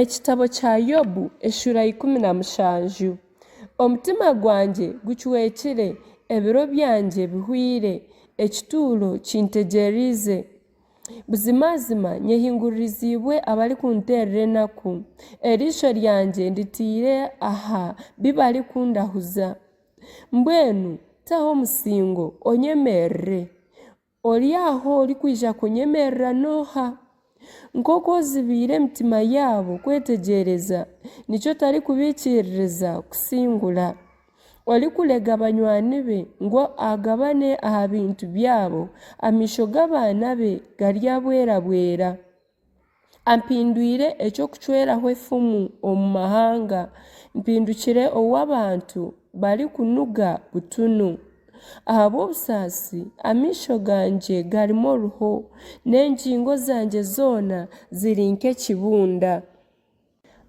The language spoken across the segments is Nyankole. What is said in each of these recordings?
Ekitabo kya Yobu eshuura 17. Omutima gwangye gucwekire, ebiro byangye bihwaire, ekituuro kintegyereize. Buzimazima nyehinguririziibwe abarikunteerera enaku, eriisho ryangye nditaire aha bi barikundahuza. Mbwenu taho omusingo onyemerere. Ori aho orikwija kunyemerera n'oha? Nk'oku ozibiire emitima yaabo kwetegyereza, nikyo otarikubaikiririza kusingura. Orikurega banywani be ngu agabane aha bintu byabo, amaisho g'abaana be garyabwerabwera. Ampindwire eky'okucweraho efumu omu mahanga, mpindukire ou abantu barikunuga butunu. Ahabw'obusaasi amaisho gangye garimu oruho, n'engingo zangye zoona ziri nk'ekibunda.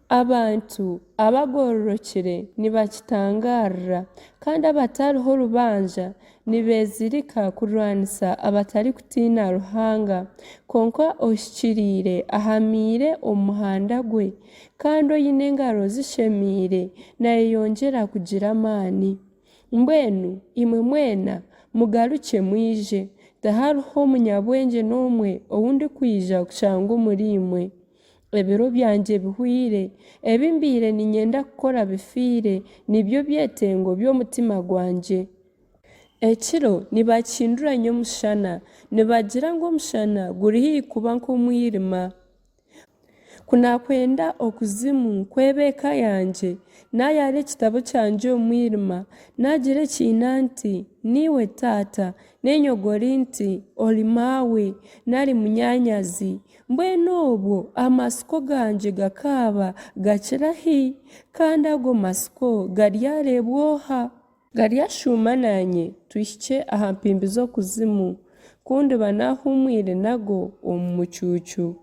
Abantu abagororokire nibakitangaarira, kandi abatariho rubanja nibeezirika kurwanisa abatarikutiina Ruhanga. Kwonka ohikiriire ahamiire omu muhanda gwe, kandi oine engaro zishemeire naayeyongyera kugira amaani. Mbwenu imwe mwena mugarukye mwije, tihariho munyabwengye n'omwe ou ndikwija kushanga omuriimwe. Ebiro byangye bihwaire, ebi mbaire niinyenda kukora bifiire, nibyo byetengo by'omutima gwangye. Ekiro nibakihindura nyomushana, nibagira ngu omushana guri haihi kuba nk'omwirima. Ku naakwenda okuzimu kweba eka yangye, naayara ekitabo kyangye omu mwirima, naagira ekiina nti, Niiwe taata, n'enyogori nti, Ori maawe, nari munyaanyazi, Mbwenu obwo amatsiko gangye gakaaba gakira hi? Kandi ago matsiko garyareebwa oha? Garyashuuma naanye tuhikye aha mpimbi z'okuzimu, ku ndiba naahuumwire nago omu mucuucu.